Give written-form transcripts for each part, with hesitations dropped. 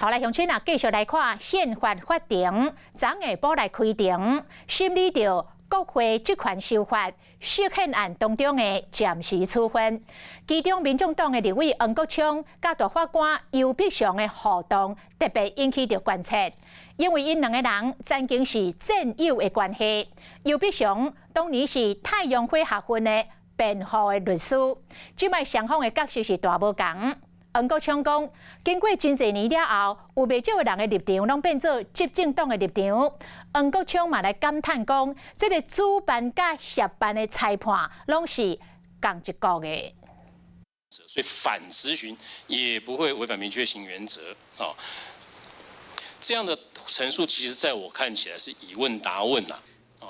好來，鄉親啊，繼續來看憲法法庭，昨下晡來開庭審理著國會職權修法釋憲案當中的暫時處分，其中民眾黨的立委黃國昌佮大法官游碧祥的互動特別引起著關切，因為𪜶兩个人曾經是戰友的關係。游碧祥當年是太陽花學運的辯護的律師，這擺雙方的角色是大無仝。黃國昌講，經過真濟年了後，有袂少的人的立場攏變做執政黨的立場。黃國昌嘛來感嘆講，這个主辦佮協辦的裁判攏是仝一國的。所以反質詢也不會違反明確性原則啊。這樣的陳述，其實在我看起來是以問答問啦。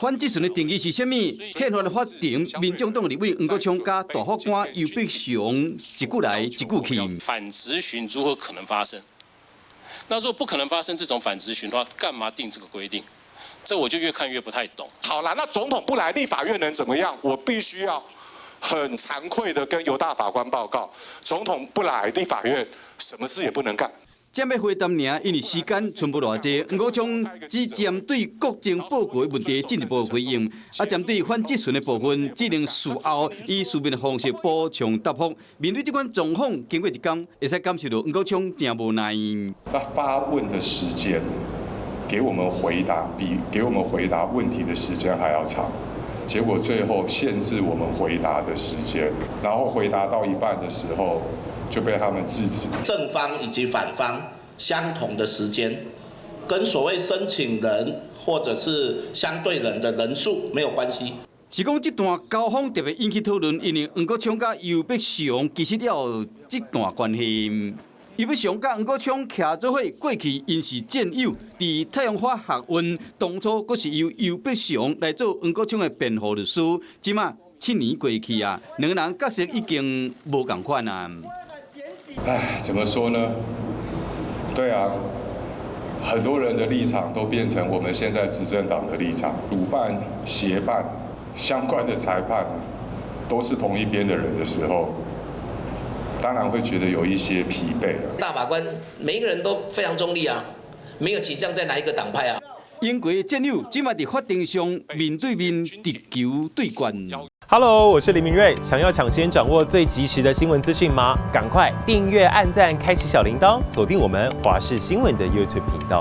反質詢的定義是啥物？憲法的法庭，民眾黨立委黃國昌佮大法官游碧祥一句來一句去。反質詢如何可能發生？那如果不可能發生這種反質詢的話，幹嘛定這個規定？這我就越看越不太懂。好啦，那總統不來，立法院能怎麼樣？我必須要很慚愧的跟游大法官報告，總統不來，立法院什麼事也不能幹。這欲回答爾，因為時間賰無偌濟，黃國昌只針對國政報告的問題進一步回應，啊，針對反質詢的部分，只能事後以書面的方式補充答覆。面對這款狀況，經過一工，會使感受到黃國昌誠無奈。那發問的時間，給我們回答比給我們回答問題的時間還要長，結果最後限制我們回答的時間，然後回答到一半的時候，就被他們制止。正方以及反方相同的時間，跟所謂申請人或者是相對人的人數沒有關係。是講這段交鋒特別引起討論，因為黃國昌佮游碧祥其實有這段關係。游碧祥佮黃國昌徛做伙過去，𪜶是戰友，佇太陽花學運當初，閣是由游碧祥來做黃國昌的辯護律師。這馬7年過去啊，兩个人角色已經無仝款啊。唉，怎麼說呢？對啊，很多人的立場都變成我們現在執政黨的立場，主辦、協辦相關的裁判都是同一邊的人的時候，當然會覺得有一些疲憊。大法官每一個人都非常中立啊，沒有傾向在哪一個黨派啊。英國戰友這馬佇法庭上面對面直球對決。 Hello，我是林明瑞。想要搶先掌握最及時的新聞資訊嗎？趕快訂閱、按讚、開啟小鈴鐺，鎖定我們華視新聞的 YouTube 頻道。